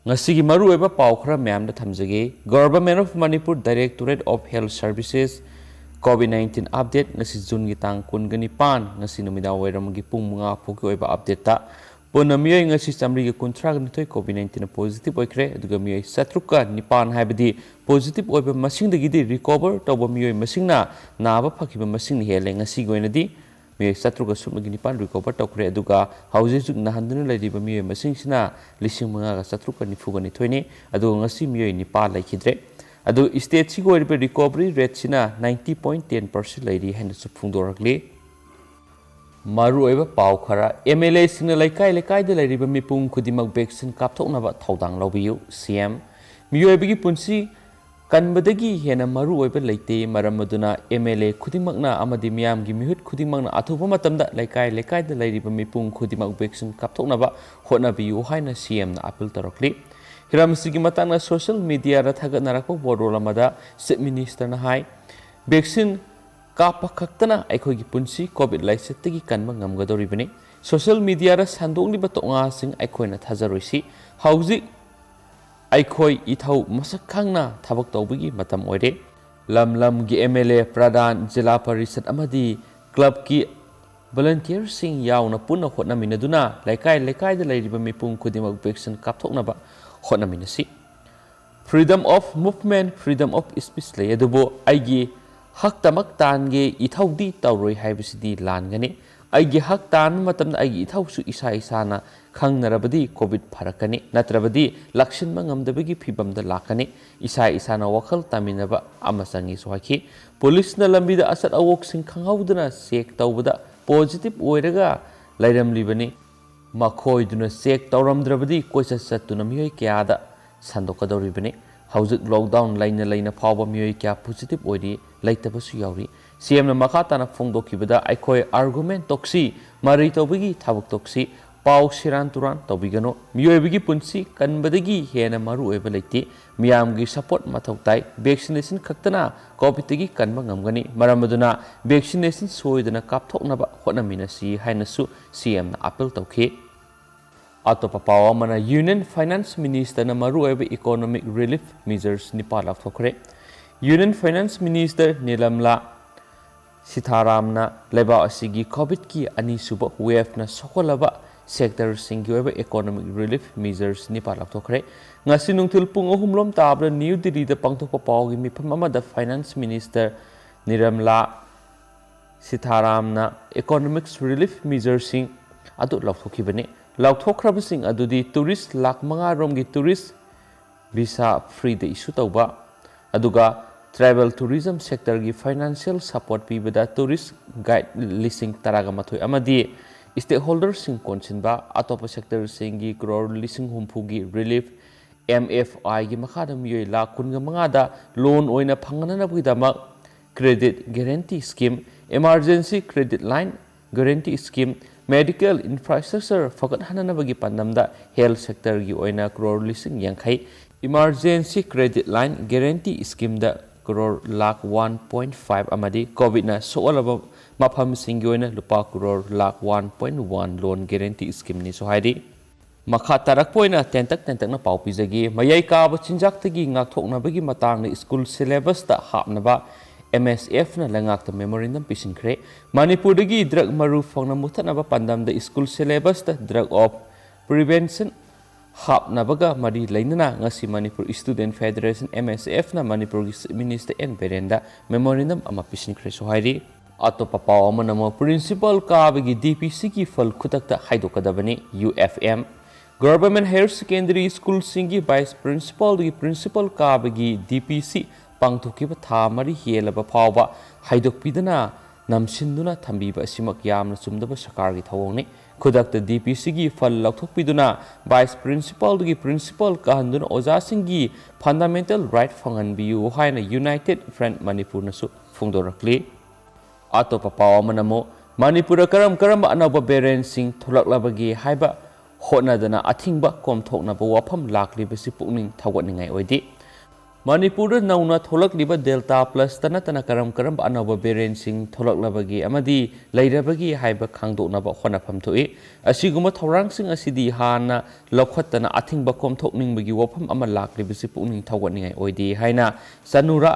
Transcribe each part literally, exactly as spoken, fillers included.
ꯉꯁꯤꯒꯤ ꯃꯔꯨꯑꯣꯏꯕ ꯄꯥꯎ ꯈꯔ ꯃꯌꯥꯝꯗ ꯊꯝꯖꯒꯦ꯫ Government of Manipur Directorate of Health Services COVID nineteen update, ꯉꯁꯤ ꯖꯨꯟꯒꯤ ꯇꯥꯡ ꯀꯨꯟꯒ ꯅꯤꯄꯥꯟ, ꯉꯁꯤ ꯅꯨꯃꯤꯗꯥꯡ ꯋꯥꯏꯔꯝꯒꯤ ꯄꯨꯡ ꯃꯉꯥ ꯐꯥꯎꯒꯤ ꯑꯣꯏꯕ updateꯇ ꯄꯨꯟꯅ ꯃꯤꯑꯣꯏ ꯉꯁꯤ ꯆꯥꯃꯔꯤꯒ ꯀꯨꯟꯊ꯭ꯔꯥꯒ ꯅꯤꯊꯣꯏ COVID nineteenꯅ positive ꯑꯣꯏꯈ꯭ꯔꯦ, ꯑꯗꯨꯒ ꯃꯤꯑꯣꯏ ꯆꯥꯇ꯭ꯔꯨꯛꯀ ꯅꯤꯄꯥꯟ, ꯍꯥꯏꯕꯗꯤ positive ꯑꯣꯏꯕ ꯃꯁꯤꯡꯗꯒꯤꯗꯤ recover ꯇꯧꯕ ꯃꯤꯑꯣꯏ ꯃꯁꯤꯡꯅ ꯅꯥꯕ ꯐꯈꯤꯕ ꯃꯁꯤꯡꯅ ꯍꯦꯜꯂꯦ꯫ ꯉꯁꯤꯒꯤ ꯑꯣꯏꯅꯗꯤ ꯃꯤꯑꯣꯏ ꯆꯥꯇ꯭ꯔꯨꯛꯀ ꯁꯨꯞꯅꯒꯤ ꯅꯤꯄꯥꯟ recover ꯇꯧꯈ꯭ꯔꯦ, ꯑꯗꯨꯒ ꯍꯧꯖꯤꯛ ꯍꯧꯖꯤꯛ ꯅꯥꯍꯟꯗꯨꯅ ꯂꯩꯔꯤꯕ ꯃꯤꯑꯣꯏ ꯃꯁꯤꯡꯁꯤꯅ ꯂꯤꯁꯤꯡ ꯃꯉꯥꯒ ꯆꯥꯇ꯭ꯔꯨꯛꯀ ꯅꯤꯐꯨꯒ ꯅꯤꯊꯣꯏꯅꯤ꯫ ꯑꯗꯨꯒ ꯉꯁꯤ ꯃꯤꯑꯣꯏ ꯅꯤꯄꯥꯟ ꯂꯩꯈꯤꯗ꯭ꯔꯦ꯫ ꯑꯗꯨ stateꯁꯤꯒꯤ ꯑꯣꯏꯔꯤꯕ recovery rateꯁꯤꯅ ninety point ten percent ꯂꯩꯔꯤ ꯍꯥꯏꯅꯁꯨ ꯐꯣꯡꯗꯣꯔꯛꯂꯤ꯫ ꯃꯔꯨꯑꯣꯏꯕ ꯄꯥꯎ ꯈꯔ꯫ MLAꯁꯤꯡꯅ ꯂꯩꯀꯥꯏ ꯂꯩꯀꯥꯏꯗ ꯂꯩꯔꯤꯕ ꯃꯤꯄꯨꯝ ꯈꯨꯗꯤꯡꯃꯛ vaccine ꯀꯥꯞꯊꯣꯛꯅꯕ ꯊꯧꯗꯥꯡ ꯂꯧꯕꯤꯌꯨ꯫ CM, ꯃꯤꯑꯣꯏꯕꯒꯤ ꯄꯨꯟꯁꯤ ꯀꯟꯕꯗꯒꯤ ꯍꯦꯟꯅ ꯃꯔꯨꯑꯣꯏꯕ ꯂꯩꯇꯦ, ꯃꯔꯝ ꯑꯗꯨꯅ MLA ꯈꯨꯗꯤꯡꯃꯛꯅ ꯑꯃꯗꯤ ꯃꯤꯌꯥꯝꯒꯤ ꯃꯤꯍꯨꯠ ꯈꯨꯗꯤꯡꯃꯛꯅ ꯑꯊꯨꯕ ꯃꯇꯝꯗ ꯂꯩꯀꯥꯏ ꯂꯩꯀꯥꯏꯗ ꯂꯩꯔꯤꯕ ꯃꯤꯄꯨꯝ ꯈꯨꯗꯤꯡꯃꯛ vaccine ꯀꯥꯞꯊꯣꯛꯅꯕ ꯍꯣꯠꯅꯕꯤꯌꯨ ꯍꯥꯏꯅ CMꯅ appeal ꯇꯧꯔꯛꯂꯤ꯫ ꯍꯤꯔꯝꯁꯤꯒꯤ ꯃꯇꯥꯡꯗ social mediaꯗ ꯊꯥꯒꯠꯅꯔꯛꯄ ꯋꯥꯔꯣꯜ ꯑꯃꯗ Chief Ministerꯅ ꯍꯥꯏ, vaccine ꯀꯥꯞꯄ ꯈꯛꯇꯅ ꯑꯩꯈꯣꯏꯒꯤ ꯄꯨꯟꯁꯤ COVID ꯂꯥꯏꯆꯠꯇꯒꯤ ꯀꯟꯕ ꯉꯝꯒꯗꯧꯔꯤꯕꯅꯤ꯫ Social mediaꯗ ꯁꯟꯗꯣꯛꯂꯤꯕ ꯇꯣꯉꯥꯁꯤꯡ ꯑꯩꯈꯣꯏꯅ ꯊꯥꯖꯔꯣꯏꯁꯤ꯫ ꯍꯧꯖꯤꯛ ꯑꯩꯈꯣꯏ ꯏꯊꯧ ꯃꯁꯛ ꯈꯪꯅ ꯊꯕꯛ ꯇꯧꯕꯒꯤ ꯃꯇꯝ ꯑꯣꯏꯔꯦ꯫ ꯂꯝ ꯂꯝꯒꯤ MLA, ꯄ꯭ꯔꯙꯥꯟ, ꯖꯤꯂꯥ ꯄꯔꯤꯁꯠ ꯑꯃꯗꯤ clubꯀꯤ volunteerꯁꯤꯡ ꯌꯥꯎꯅ ꯄꯨꯟꯅ ꯍꯣꯠꯅꯃꯤꯟꯅꯗꯨꯅ ꯂꯩꯀꯥꯏ ꯂꯩꯀꯥꯏꯗ ꯂꯩꯔꯤꯕ ꯃꯤꯄꯨꯝ ꯈꯨꯗꯤꯡꯃꯛ vaccine ꯀꯥꯞꯊꯣꯛꯅꯕ ꯍꯣꯠꯅꯃꯤꯟꯅꯁꯤ꯫ Freedom of movement, freedom of speech ꯂꯩ, ꯑꯗꯨꯕꯨ ꯑꯩꯒꯤ ꯍꯛꯇꯃꯛ ꯇꯥꯟꯒꯦ, ꯏꯊꯧꯗꯤ ꯇꯧꯔꯣꯏ ꯍꯥꯏꯕꯁꯤꯗꯤ ꯂꯥꯟꯒꯅꯤ꯫ ꯑꯩꯒꯤ ꯍꯛ ꯇꯥꯟꯕ ꯃꯇꯝꯗ ꯑꯩꯒꯤ ꯏꯊꯧꯁꯨ ꯏꯁꯥ ꯏꯁꯥꯅ ꯈꯪꯅꯔꯕꯗꯤ COVID ꯐꯔꯛꯀꯅꯤ, ꯅꯠꯇ꯭ꯔꯕꯗꯤ ꯂꯥꯛꯁꯤꯟꯕ ꯉꯝꯗꯕꯒꯤ ꯐꯤꯕꯝꯗ ꯂꯥꯛꯀꯅꯤ꯫ ꯏꯁꯥ ꯏꯁꯥꯅ ꯋꯥꯈꯜ ꯇꯥꯃꯤꯟꯅꯕ ꯑꯃ ꯆꯪꯉꯤꯁꯨ ꯍꯥꯏꯈꯤ꯫ ꯄꯨꯂꯤꯁꯅ ꯂꯝꯕꯤꯗ ꯑꯆꯠ ꯑꯋꯣꯛꯁꯤꯡ ꯈꯪꯍꯧꯗꯅ check ꯇꯧꯕꯗ positive ꯑꯣꯏꯔꯒ ꯂꯩꯔꯝꯂꯤꯕꯅꯤ꯫ ꯃꯈꯣꯏꯗꯨꯅ check ꯇꯧꯔꯝꯗ꯭ꯔꯕꯗꯤ ꯀꯣꯏꯆꯠ ꯆꯠꯇꯨꯅ ꯃꯤꯑꯣꯏ ꯀꯌꯥꯗ ꯁꯟꯗꯣꯛꯀꯗꯧꯔꯤꯕꯅꯤ꯫ ꯍꯧꯖꯤꯛ lockdown ꯂꯩꯅ ꯂꯩꯅ ꯐꯥꯎꯕ ꯃꯤꯑꯣꯏ ꯀꯌꯥ positive ꯑꯣꯏꯔꯤ, ꯂꯩꯇꯕꯁꯨ ꯌꯥꯎꯔꯤ꯫ CMꯅ ꯃꯈꯥ ꯇꯥꯅ ꯐꯣꯡꯗꯣꯛꯈꯤꯕꯗ, ꯑꯩꯈꯣꯏ argument ꯇꯧꯁꯤ, ꯃꯔꯩ ꯇꯧꯕꯒꯤ ꯊꯕꯛ ꯇꯧꯁꯤ, ꯄꯥꯎ ꯁꯦꯔꯥꯟ ꯇꯨꯔꯥꯟ ꯇꯧꯕꯤꯒꯅꯨ꯫ ꯃꯤꯑꯣꯏꯕꯒꯤ ꯄꯨꯟꯁꯤ ꯀꯟꯕꯗꯒꯤ ꯍꯦꯟꯅ ꯃꯔꯨ ꯑꯣꯏꯕ ꯂꯩꯇꯦ꯫ ꯃꯤꯌꯥꯝꯒꯤ support ꯃꯊꯧ ꯇꯥꯏ꯫ Vaccination ꯈꯛꯇꯅ COVIDꯇꯒꯤ ꯀꯟꯕ ꯉꯝꯒꯅꯤ꯫ ꯃꯔꯝ ꯑꯗꯨꯅ vaccination ꯁꯣꯏꯗꯅ ꯀꯥꯞꯊꯣꯛꯅꯕ ꯍꯣꯠꯅꯃꯤꯟꯅꯁꯤ ꯍꯥꯏꯅꯁꯨ CMꯅ appeal ꯇꯧꯈꯤ꯫ ꯑꯇꯣꯞꯄ ꯄꯥꯎ ꯑꯃꯅ, Union Finance Ministerꯅ ꯃꯔꯨꯑꯣꯏꯕ economic relief measures ꯅꯤꯄꯥ ꯂꯥꯎꯊꯣꯛꯈ꯭ꯔꯦ꯫ Union Finance Minister Nirmala ꯁꯤꯊꯥꯔꯥꯝꯅ ꯂꯩꯕꯥꯛ ꯑꯁꯤꯒꯤ COVID-ꯀꯤ ꯑꯅꯤꯁꯨꯕ waveꯅ ꯁꯣꯛꯍꯜꯂꯕ sectorꯁꯤꯡꯒꯤ ꯑꯣꯏꯕ economic relief measures ꯅꯤꯄꯥ ꯂꯥꯎꯊꯣꯛꯈ꯭ꯔꯦ꯫ ꯉꯁꯤ ꯅꯨꯡꯊꯤꯜ ꯄꯨꯡ ꯑꯍꯨꯝ ꯂꯣꯝ ꯇꯥꯕꯗ ꯅ꯭ꯌꯨ ꯗꯤꯜꯂꯤꯗ ꯄꯥꯡꯊꯣꯛꯄ ꯄꯥꯎꯒꯤ ꯃꯤꯐꯝ ꯑꯃꯗ Finance Minister Nirmala ꯁꯤꯊꯥꯔꯥꯝꯅ economics relief measureꯁꯤꯡ ꯑꯗꯨ ꯂꯧꯊꯣꯛꯈꯤꯕꯅꯤ꯫ ꯂꯧꯊꯣꯛꯈ꯭ꯔꯕꯁꯤꯡ ꯑꯗꯨꯗꯤ tourist ꯂꯥꯈ ꯃꯉꯥ ꯔꯣꯝꯒꯤ tourist visa freeꯗ issue ꯇꯧꯕ, ꯑꯗꯨꯒ travel tourism sectorꯒꯤ financial support ꯄꯤꯕꯗ tourist guide ꯂꯤꯁꯤꯡ ꯇꯔꯥꯒ ꯃꯥꯊꯣꯏ ꯑꯃꯗꯤ stakeholderꯁꯤꯡ ꯀꯣꯟꯁꯤꯟꯕ ꯑꯇꯣꯞꯄ sectorꯁꯤꯡꯒꯤ ꯀ꯭ꯔꯣꯔ ꯂꯤꯁꯤꯡ ꯍꯨꯝꯐꯨꯒꯤ relief, MFIꯒꯤ ꯃꯈꯥꯗ ꯃꯤꯑꯣꯏ ꯂꯥꯈ ꯀꯨꯟꯒ ꯃꯉꯥꯗ loan ꯑꯣꯏꯅ ꯐꯪꯍꯟꯅꯕꯒꯤꯗꯃꯛ credit guarantee scheme, emergency credit line guarantee scheme, medical infrastructure ꯐꯒꯠꯍꯟꯅꯕꯒꯤ ꯄꯥꯟꯗꯝꯗ health sectorꯒꯤ ꯑꯣꯏꯅ ꯀ꯭ꯔꯣꯔ ꯂꯤꯁꯤꯡ ꯌꯥꯡꯈꯩ, emergency credit line guarantee schemeꯗ crore lakh one point five ꯑꯃꯗꯤ COVIDꯅ ꯁꯣꯛꯍꯜꯂꯕ ꯃꯐꯝꯁꯤꯡꯒꯤ ꯑꯣꯏꯅ ꯂꯨꯄꯥ crore lakh one point one loan guarantee schemeꯅꯤꯁꯨ ꯍꯥꯏꯔꯤ꯫ ꯃꯈꯥ ꯇꯥꯔꯛꯄ ꯑꯣꯏꯅ ꯇꯦꯟꯇꯛ ꯇꯦꯟꯇꯛꯅ ꯄꯥꯎ ꯄꯤꯖꯒꯦ꯫ ꯃꯌꯥꯏ ꯀꯥꯕ ꯆꯤꯟꯖꯥꯛꯇꯒꯤ ꯉꯥꯛꯊꯣꯛꯅꯕꯒꯤ ꯃꯇꯥꯡꯗ school syllabusꯇ ꯍꯥꯞꯅꯕ MSFꯅ ꯂꯩꯉꯥꯛꯇ memorandum ꯄꯤꯁꯤꯟꯈ꯭ꯔꯦ꯫ ꯃꯅꯤꯄꯨꯔꯗꯒꯤ drug ꯃꯔꯨ ꯐꯪꯅ ꯃꯨꯊꯠꯅꯕ ꯄꯥꯟꯗꯝꯗ school syllabusꯇ drug of prevention ꯍꯥꯞꯅꯕꯒ ꯃꯔꯤ ꯂꯩꯅꯅ ꯉꯁꯤ Manipur Student Federation, MSFꯅ ꯃꯅꯤꯄꯨꯔꯒꯤ Chief Minister N ꯕꯤꯔꯦꯟꯗ memorandum ꯑꯃ ꯄꯤꯁꯤꯟꯈ꯭ꯔꯦꯁꯨ ꯍꯥꯏꯔꯤ꯫ ꯑꯇꯣꯞꯄ ꯄꯥꯎ ꯑꯃꯅ ꯑꯃꯨꯛ principal ꯀꯥꯕꯒꯤ DPCꯒꯤ ꯐꯜ ꯈꯨꯗꯛꯇ ꯍꯥꯏꯗꯣꯛꯀꯗꯕꯅꯤ꯫ UFM꯫ Government Higher Secondary Schoolꯁꯤꯡꯒꯤ vice principalꯗꯒꯤ principal ꯀꯥꯕꯒꯤ DPC ꯄꯥꯡꯊꯣꯛꯈꯤꯕ ꯊꯥ ꯃꯔꯤ ꯍꯦꯜꯂꯕ ꯐꯥꯎꯕ ꯍꯥꯏꯗꯣꯛꯄꯤꯗꯅ ꯅꯝꯁꯤꯟꯗꯨꯅ ꯊꯝꯕꯤꯕ ꯑꯁꯤꯃꯛ ꯌꯥꯝꯅ ꯆꯨꯝꯗꯕ ꯁꯔꯀꯥꯔꯒꯤ ꯊꯧꯑꯣꯡꯅꯤ꯫ ꯈꯨꯗꯛꯇ DPCꯒꯤ ꯐꯜ ꯂꯧꯊꯣꯛꯄꯤꯗꯨꯅ vice principalꯗꯒꯤ principal ꯀꯥꯍꯟꯗꯨꯅ ꯑꯣꯖꯥꯁꯤꯡꯒꯤ fundamental right ꯐꯪꯍꯟꯕꯤꯌꯨ ꯍꯥꯏꯅ United Front ꯃꯅꯤꯄꯨꯔꯅꯁꯨ ꯐꯣꯡꯗꯣꯔꯛꯂꯤ꯫ ꯑꯇꯣꯞꯄ ꯄꯥꯎ ꯑꯃꯅ ꯑꯃꯨꯛ ꯃꯅꯤꯄꯨꯔꯗ ꯀꯔꯝ ꯀꯔꯝꯕ ꯑꯅꯧꯕ variantꯁꯤꯡ ꯊꯣꯛꯂꯛꯂꯕꯒꯦ ꯍꯥꯏꯕ ꯍꯣꯠꯅꯗꯅ ꯑꯊꯤꯡꯕ ꯀꯣꯝꯊꯣꯛꯅꯕ ꯋꯥꯐꯝ ꯂꯥꯛꯂꯤꯕꯁꯤ ꯄꯨꯛꯅꯤꯡ ꯊꯧꯒꯠꯅꯤꯡꯉꯥꯏ ꯑꯣꯏꯗꯦ꯫ ꯃꯅꯤꯄꯨꯔꯗ ꯅꯧꯅ ꯊꯣꯛꯂꯛꯂꯤꯕ ꯗꯦꯜꯇꯥ ꯄ꯭ꯂꯁꯇ ꯅꯠꯇꯅ ꯀꯔꯝ ꯀꯔꯝꯕ ꯑꯅꯧꯕ ꯚꯦꯔꯤꯌꯦꯟꯁꯤꯡ ꯊꯣꯛꯂꯛꯂꯕꯒꯦ ꯑꯃꯗꯤ ꯂꯩꯔꯕꯒꯦ ꯍꯥꯏꯕ ꯈꯪꯗꯣꯛꯅꯕ ꯍꯣꯠꯅꯐꯝ ꯊꯣꯛꯏ꯫ ꯑꯁꯤꯒꯨꯝꯕ ꯊꯧꯔꯥꯡꯁꯤꯡ ꯑꯁꯤꯗꯤ ꯍꯥꯟꯅ ꯂꯧꯈꯠꯇꯅ ꯑꯊꯤꯡꯕ ꯀꯣꯝꯊꯣꯛꯅꯤꯡꯕꯒꯤ ꯋꯥꯐꯝ ꯑꯃ ꯂꯥꯛꯂꯤꯕꯁꯤ ꯄꯨꯛꯅꯤꯡ ꯊꯧꯒꯠꯅꯤꯡꯉꯥꯏ ꯑꯣꯏꯗꯦ ꯍꯥꯏꯅ ꯆꯅꯨꯔꯥ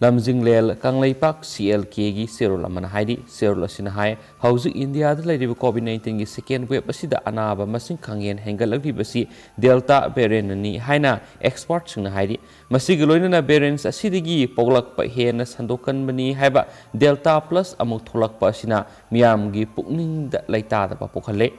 ꯂꯝꯖꯤꯡꯂꯦꯜ ꯀꯪꯂꯩꯄꯥꯛ C L Kꯒꯤ ꯆꯦꯔꯣꯜ ꯑꯃꯅ ꯍꯥꯏꯔꯤ꯫ ꯆꯦꯔꯣꯜ ꯑꯁꯤꯅ ꯍꯥꯏ, ꯍꯧꯖꯤꯛ ꯏꯟꯗꯤꯌꯥꯗ ꯂꯩꯔꯤꯕ ꯀꯣꯚꯤꯗ ꯅꯥꯏꯟꯇꯤꯟꯒꯤ ꯁꯦꯀꯦꯟ ꯋꯦꯕ ꯑꯁꯤꯗ ꯑꯅꯥꯕ ꯃꯁꯤꯡ ꯈꯪꯍꯦꯟ ꯍꯦꯟꯒꯠꯂꯛꯂꯤꯕꯁꯤ ꯗꯦꯜꯇꯥ ꯚꯦꯔꯤꯌꯦꯟꯠꯅꯅꯤ ꯍꯥꯏꯅ ꯑꯦꯛꯁꯄꯔꯠꯁꯤꯡꯅ ꯍꯥꯏꯔꯤ꯫ ꯃꯁꯤꯒ ꯂꯣꯏꯅꯅ ꯚꯦꯔꯤꯌꯦꯟꯠ ꯑꯁꯤꯗꯒꯤ ꯄꯣꯛꯂꯛꯄ ꯍꯦꯟꯅ ꯁꯟꯗꯣꯛꯀꯟꯕꯅꯤ ꯍꯥꯏꯕ ꯗꯦꯜꯇꯥ ꯄ꯭ꯂꯁ ꯑꯃꯨꯛ ꯊꯣꯛꯂꯛꯄ ꯑꯁꯤꯅ ꯃꯤꯌꯥꯝꯒꯤ ꯄꯨꯛꯅꯤꯡꯗ ꯂꯩꯇꯥꯗꯕ ꯄꯣꯛꯍꯜꯂꯦ꯫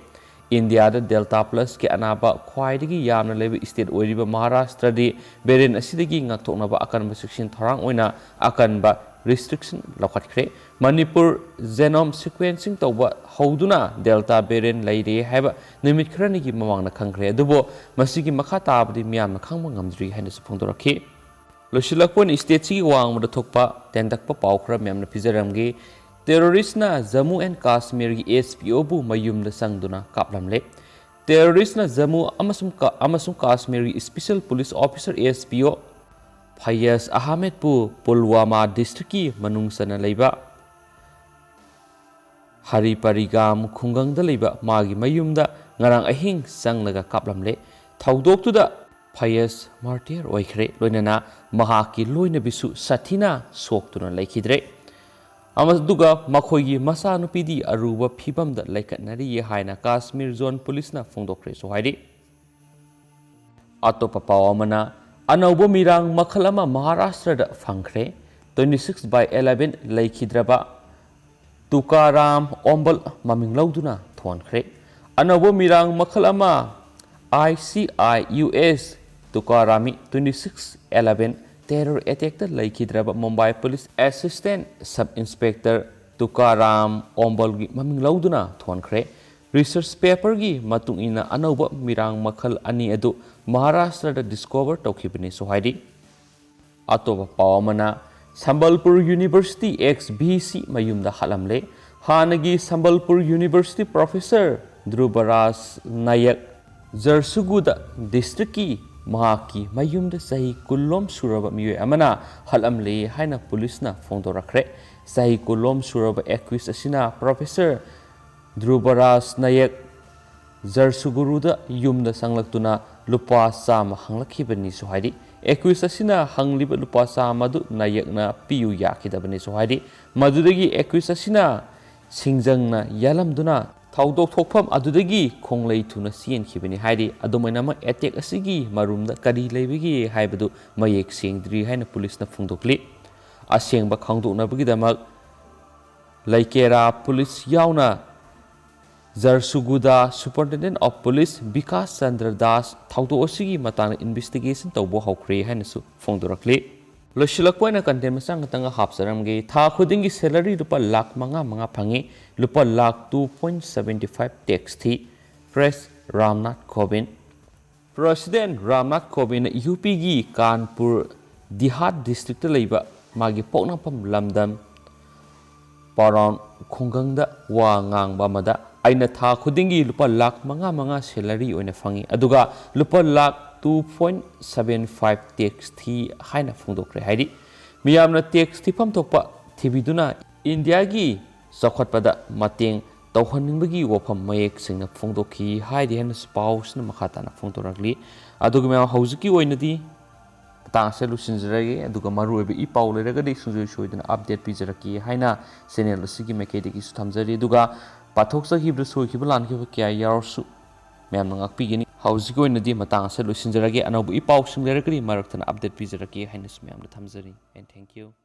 ꯏꯟꯗꯤꯌꯥꯗ ꯗꯦꯜꯇꯥ ꯄ꯭ꯂꯁꯀꯤ ꯑꯅꯥꯕ ꯈ꯭ꯋꯥꯏꯗꯒꯤ ꯌꯥꯝꯅ ꯂꯩꯕ ꯁ꯭ꯇꯦꯠ ꯑꯣꯏꯔꯤꯕ ꯃꯍꯥꯔꯥꯁꯇ꯭ꯔꯗꯤ ꯚꯦꯔꯤꯌꯦꯟꯠ ꯑꯁꯤꯗꯒꯤ ꯉꯥꯛꯊꯣꯛꯅꯕ ꯑꯀꯟꯕ ꯆꯦꯛꯁꯤꯟ ꯊꯧꯔꯥꯡ ꯑꯣꯏꯅ ꯑꯀꯟꯕ ꯔꯤꯁꯇ꯭ꯔꯤꯛꯁꯟ ꯂꯧꯈꯠꯈ꯭ꯔꯦ꯫ ꯃꯅꯤꯄꯨꯔ ꯖꯦꯅꯣꯝ ꯁꯤꯀ꯭ꯋꯦꯟꯁꯤꯡ ꯇꯧꯕ ꯍꯧꯗꯨꯅ ꯗꯦꯜꯇꯥ ꯚꯦꯔꯤꯌꯦꯟꯠ ꯂꯩꯔꯦ ꯍꯥꯏꯕ ꯅꯨꯃꯤꯠ ꯈꯔꯅꯤꯒꯤ ꯃꯃꯥꯡꯗ ꯈꯪꯈ꯭ꯔꯦ, ꯑꯗꯨꯕꯨ ꯃꯁꯤꯒꯤ ꯃꯈꯥ ꯇꯥꯕꯗꯤ ꯃꯤꯌꯥꯝꯅ ꯈꯪꯕ ꯉꯝꯗ꯭ꯔꯤ ꯍꯥꯏꯅꯁꯨ ꯐꯣꯡꯗꯣꯔꯛꯈꯤ꯫ ꯂꯣꯏꯁꯤꯜꯂꯛꯄ ꯑꯣꯏꯅ ꯁ꯭ꯇꯦꯠꯁꯤꯒꯤ ꯋꯥꯡꯃꯗ ꯊꯣꯛꯄ ꯇꯦꯟꯇꯛꯄ ꯄꯥꯎ ꯈꯔ ꯃꯌꯥꯝꯅ ꯄꯤꯖꯔꯝꯒꯦ꯫ ꯇꯦꯔꯣꯔꯤꯁ꯭ꯠꯅ ꯖꯝꯃꯨ ꯑꯦꯟ ꯀꯥꯁꯃꯤꯔꯒꯤ S P Oꯕꯨ ꯃꯌꯨꯝꯗ ꯆꯪꯗꯨꯅ ꯀꯥꯞꯂꯝꯂꯦ꯫ ꯇꯦꯔꯣꯔꯤꯁ꯭ꯠꯅ ꯖꯝꯃꯨ ꯑꯃꯁꯨꯡ ꯀꯥ-, ꯑꯃꯁꯨꯡ ꯀꯥꯁꯃꯤꯔꯒꯤ special police officer S P O Fayaz ꯑꯍꯃꯦꯗꯄꯨ ꯄꯨꯜꯋꯥꯃꯥ ꯗꯤꯁꯇ꯭ꯔꯤꯛꯀꯤ ꯃꯅꯨꯡ ꯆꯟꯅ ꯂꯩꯕ ꯍꯔꯤꯄꯔꯤꯒꯥꯝ ꯈꯨꯡꯒꯪꯗ ꯂꯩꯕ ꯃꯥꯒꯤ ꯃꯌꯨꯝꯗ ꯉꯔꯥꯡ ꯑꯍꯤꯡ ꯆꯪꯂꯒ ꯀꯥꯞꯂꯝꯂꯦ꯫ ꯊꯧꯗꯣꯛꯇꯨꯗ ꯐꯌꯥꯖ ꯃꯥꯔꯇꯤꯌꯔ ꯑꯣꯏꯈ꯭ꯔꯦ, ꯂꯣꯏꯅꯅ ꯃꯍꯥꯛꯀꯤ ꯂꯣꯏꯅꯕꯤꯁꯨ ꯁꯥꯊꯤꯅ ꯁꯣꯛꯇꯨꯅ ꯂꯩꯈꯤꯗ꯭ꯔꯦ꯫ ꯑꯃ-, ꯑꯗꯨꯒ ꯃꯈꯣꯏꯒꯤ ꯃꯆꯥꯅꯨꯄꯤꯗꯤ ꯑꯔꯨꯕ ꯐꯤꯕꯝꯗ ꯂꯩꯈꯠꯅꯔꯤ ꯍꯥꯏꯅ ꯀꯥꯁꯃꯤꯔ ꯖꯣꯟ ꯄꯨꯂꯤꯁꯅ ꯐꯣꯡꯗꯣꯛꯈ꯭ꯔꯦꯁꯨ ꯍꯥꯏꯔꯤ꯫ ꯑꯇꯣꯞꯄ ꯄꯥꯎ ꯑꯃꯅ, ꯑꯅꯧꯕ ꯃꯤꯔꯥꯡ ꯃꯈꯜ ꯑꯃ ꯃꯍꯥꯔꯥꯁꯇ꯭ꯔꯗ ꯐꯪꯈ꯭ꯔꯦ꯫ Twenty six by eleven ꯂꯩꯈꯤꯗ꯭ꯔꯕ ꯇꯨꯀꯥꯔꯥꯝ ꯑꯣꯝꯕꯜ ꯃꯃꯤꯡ ꯂꯧꯗꯨꯅ ꯊꯣꯟꯈ꯭ꯔꯦ꯫ ꯑꯅꯧꯕ ꯃꯤꯔꯥꯡ ꯃꯈꯜ ꯑꯃ, I C I U S ꯇꯨꯀꯥꯔꯥꯃꯤ twenty six eleven terror attackꯇ ꯂꯩꯈꯤꯗ꯭ꯔꯕ Mumbai police assistant sub inspector ꯇꯨꯀꯥꯔꯥꯝ ꯑꯣꯝꯕꯜꯒꯤ ꯃꯃꯤꯡ ꯂꯧꯗꯨꯅ ꯊꯣꯟꯈ꯭ꯔꯦ꯫ ꯔꯤꯁꯔꯆ ꯄꯦꯄꯔꯒꯤ ꯃꯇꯨꯡ ꯏꯟꯅ ꯑꯅꯧꯕ ꯃꯤꯔꯥꯡ ꯃꯈꯜ ꯑꯅꯤ ꯑꯗꯨ ꯃꯍꯥꯔꯥꯁꯇ꯭ꯔꯗ ꯗꯤꯁꯀꯣꯚꯔ ꯇꯧꯈꯤꯕꯅꯤꯁꯨ ꯍꯥꯏꯔꯤ꯫ ꯑꯇꯣꯞꯄ ꯄꯥꯎ ꯑꯃꯅ, Sambalpur university ex V C ꯃꯌꯨꯝꯗ ꯍꯥꯠꯂꯝꯂꯦ꯫ ꯍꯥꯟꯅꯒꯤ ꯁꯝꯕꯜꯄꯨꯔ ꯌꯨꯅꯤꯚꯔꯁꯤꯇꯤ ꯄ꯭ꯔꯣꯐꯦꯁꯔ ꯙ꯭ꯔꯨꯕꯔꯥꯖ ꯅꯥꯌꯛ ꯖꯔꯁꯨꯒꯨꯗ ꯗꯤꯁꯇ꯭ꯔꯤꯛꯀꯤ ꯃꯍꯥꯛꯀꯤ ꯃꯌꯨꯝꯗ ꯆꯍꯤ ꯀꯨꯟꯂꯣꯝ ꯁꯨꯔꯕ ꯃꯤꯑꯣꯏ ꯑꯃꯅ ꯍꯠꯂꯝꯂꯦ ꯍꯥꯏꯅ ꯄꯨꯂꯤꯁꯅ ꯐꯣꯡꯗꯣꯔꯛꯈ꯭ꯔꯦ꯫ ꯆꯍꯤ ꯀꯨꯟꯂꯣꯝ ꯁꯨꯔꯕ accused ꯑꯁꯤꯅ Professor ꯙ꯭ꯔꯨꯕꯔꯥꯖ ꯅꯥꯌꯛ ꯖꯔꯁꯨꯒꯨꯔꯨꯗ ꯌꯨꯝꯗ ꯆꯪꯂꯛꯇꯨꯅ ꯂꯨꯄꯥ ꯆꯥꯝꯃ ꯍꯪꯂꯛꯈꯤꯕꯅꯤꯁꯨ ꯍꯥꯏꯔꯤ꯫ Accused ꯑꯁꯤꯅ ꯍꯪꯂꯤꯕ ꯂꯨꯄꯥ ꯆꯥꯝꯃ ꯑꯗꯨ ꯅꯥꯌꯛꯅ ꯄꯤꯌꯨ ꯌꯥꯈꯤꯗꯕꯅꯤꯁꯨ ꯍꯥꯏꯔꯤ꯫ ꯃꯗꯨꯗꯒꯤ accused ꯑꯁꯤꯅ ꯁꯤꯡꯖꯪꯅ ꯌꯥꯜꯂꯝꯗꯨꯅ ꯊꯧꯗꯣꯛ ꯊꯣꯛꯐꯝ ꯑꯗꯨꯗꯒꯤ ꯈꯣꯡꯂꯩ ꯊꯨꯅ ꯆꯦꯟꯈꯤꯕꯅꯤ ꯍꯥꯏꯔꯤ꯫ ꯑꯗꯨꯃꯥꯏꯅꯃꯛ attack ꯑꯁꯤꯒꯤ ꯃꯔꯨꯝꯗ ꯀꯔꯤ ꯂꯩꯕꯒꯦ ꯍꯥꯏꯕꯗꯨ ꯃꯌꯦꯛ ꯁꯦꯡꯗ꯭ꯔꯤ ꯍꯥꯏꯅ ꯄꯨꯂꯤꯁꯅ ꯐꯣꯡꯗꯣꯛꯂꯤ꯫ ꯑꯁꯦꯡꯕ ꯈꯪꯗꯣꯛꯅꯕꯒꯤꯗꯃꯛ ꯂꯩꯀꯦꯔꯥ ꯄꯨꯂꯤꯁ ꯌꯥꯎꯅ ꯖꯔꯁꯨꯒꯨꯗꯥ Superintendent of Police Vikas Chandra Das ꯊꯧꯗꯣꯛ ꯑꯁꯤꯒꯤ ꯃꯇꯥꯡꯗ investigation ꯇꯧꯕ ꯍꯧꯈ꯭ꯔꯦ ꯍꯥꯏꯅꯁꯨ ꯐꯣꯡꯗꯣꯔꯛꯂꯤ꯫ ꯂꯣꯏꯁꯤꯜꯂꯛꯄ ꯑꯣꯏꯅ content ꯃꯆꯥ ꯈꯛꯇꯪꯒ ꯍꯥꯞꯆꯔꯝꯒꯦ꯫ ꯊꯥ ꯈꯨꯗꯤꯡꯒꯤ salary ꯂꯨꯄꯥ ꯂꯥꯈ ꯃꯉꯥ ꯃꯉꯥ ꯐꯪꯉꯤ꯫ ꯂꯨꯄꯥ lakh two point seventy five tax ꯊꯤ꯫ Press Ramnath ꯀꯣꯕꯤꯟꯗ꯫ President Ramnath ꯀꯣꯕꯤꯟꯗꯅ U ꯄꯤꯒꯤ ꯀꯥꯟꯄꯨꯔ ꯗꯤꯍꯥꯠ districtꯇ ꯂꯩꯕ ꯃꯥꯒꯤ ꯄꯣꯛꯅꯐꯝ ꯂꯝꯗꯝ ꯄꯥꯔꯥꯎꯟ ꯈꯨꯡꯒꯪꯗ ꯋꯥ ꯉꯥꯡꯕ ꯑꯃꯗ, "ꯑꯩꯅ ꯊꯥ ꯈꯨꯗꯤꯡꯒꯤ ꯂꯨꯄꯥ ꯂꯥꯈ ꯃꯉꯥ ꯃꯉꯥ salary ꯑꯣꯏꯅ ꯐꯪꯉꯤ, ꯑꯗꯨꯒ ꯂꯨꯄꯥ lakh two point seven five tax ꯊꯤ" ꯍꯥꯏꯅ ꯐꯣꯡꯗꯣꯛꯈ꯭ꯔꯦ꯫ ꯍꯥꯏꯗꯤ, ꯃꯤꯌꯥꯝꯅ tax ꯊꯤꯐꯝ ꯊꯣꯛꯄ ꯊꯤꯕꯤꯗꯨꯅ ꯏꯟꯗꯤꯌꯥꯒꯤ ꯆꯥꯎꯈꯠꯄꯗ ꯃꯇꯦꯡ ꯇꯧꯍꯟꯅꯤꯡꯕꯒꯤ ꯋꯥꯐꯝ ꯃꯌꯦꯛ ꯁꯦꯡꯅ ꯐꯣꯡꯗꯣꯛꯈꯤ ꯍꯥꯏꯔꯤ ꯍꯥꯏꯅꯁꯨ ꯄꯥꯎꯁꯤꯅ ꯃꯈꯥ ꯇꯥꯅ ꯐꯣꯡꯗꯣꯔꯛꯂꯤ꯫ ꯑꯗꯨꯒ ꯃꯌꯥꯝ, ꯍꯧꯖꯤꯛꯀꯤ ꯑꯣꯏꯅꯗꯤ ꯃꯇꯥꯡ ꯑꯁꯤꯗ ꯂꯣꯏꯁꯤꯟꯖꯔꯒꯦ, ꯑꯗꯨꯒ ꯃꯔꯨꯑꯣꯏꯕ ꯏ ꯄꯥꯎ ꯂꯩꯔꯒꯗꯤ ꯁꯨꯡꯁꯣꯏ ꯁꯣꯏꯗꯅ update ꯄꯤꯖꯔꯛꯀꯦ ꯍꯥꯏꯅ channel ꯑꯁꯤꯒꯤ ꯃꯥꯏꯀꯩꯗꯒꯤꯁꯨ ꯊꯝꯖꯔꯤ꯫ ꯑꯗꯨꯒ ꯄꯥꯊꯣꯛꯆꯈꯤꯕꯗ ꯁꯣꯏꯈꯤꯕ ꯂꯥꯟꯈꯤꯕ ꯀꯌꯥ ꯌꯥꯎꯔꯁꯨ ꯃꯌꯥꯝꯅ ꯉꯥꯛꯄꯤꯒꯅꯤ꯫ ꯍꯧꯖꯤꯛꯀꯤ ꯑꯣꯏꯅꯗꯤ ꯃꯇꯥꯡ ꯑꯁꯤꯗ ꯂꯣꯏꯁꯤꯟꯖꯔꯒꯦ꯫ ꯑꯅꯧꯕ ꯏ ꯄꯥꯎꯁꯤꯡ ꯂꯩꯔꯒꯗꯤ ꯃꯔꯛ ꯊꯠꯅ update ꯄꯤꯖꯔꯛꯀꯦ ꯍꯥꯏꯅꯁꯨ ꯃꯌꯥꯝꯗ ꯊꯝꯖꯔꯤ꯫ And thank you.